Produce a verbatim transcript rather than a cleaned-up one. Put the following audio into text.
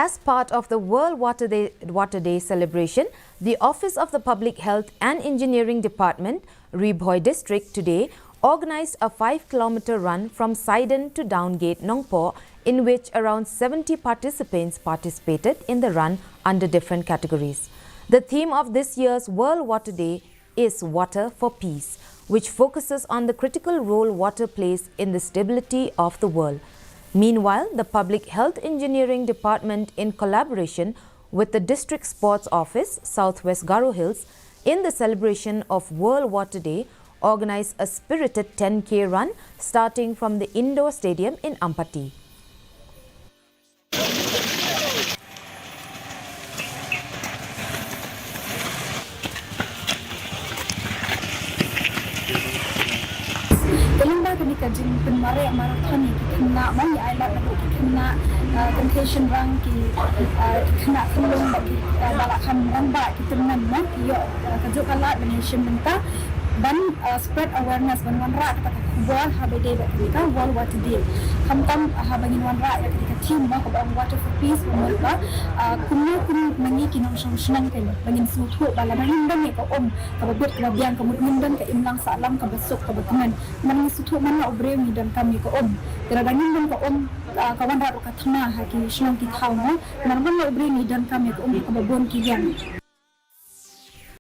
As part of the World Water Day, Water Day celebration, the Office of the Public Health and Engineering Department, Ri Bhoi District, today organized a five kilometer run from Saiden to Downgate Nongpoh, in which around seventy participants participated in the run under different categories. The theme of this year's World Water Day is Water for Peace, which focuses on the critical role water plays in the stability of the world. Meanwhile, the Public Health Engineering Department, in collaboration with the District Sports Office, Southwest Garo Hills, in the celebration of World Water Day, organized a spirited ten K run starting from the indoor stadium in Ampati. Ka lyngba kane ka jingpynmareh marathon ïa ki khynnah, mo, ïa ai lad na ki khynnah, ah, kynthei shynrang, ki, ah, ki khynnah khyllung bad ki, ah, ba la kham rangbah, ki tymmen, mo, ki ïoh, ah, kajuh ka lad ban ïashim bynta ban, ah, spread awareness, ban wanrah kata ka khubor ha ba ïadei bad kane ka World Water Day. Khamtam, ah, haba ngin wanrah ïa kane ka theme, mo, kaba ong Water for Peace, ba mut ba, ah, kumno kum ma ngi ki nongshong shnong kein ba ngin sngewthuh ba lada ngim don ïa ka um kaba bit kaba biang, ka mut ngim don ka imlang sahlang kaba suk kaba kmen. Namar ngi sngewthuh man la u briew ngi donkam ïa ka um. Te lada ngim don ka um, ah, ka wanrah ruh ka thma ha ki shnong ki thaw, mo. Namar man la u briew ngi donkam ïa ka um kaba bun ki liang.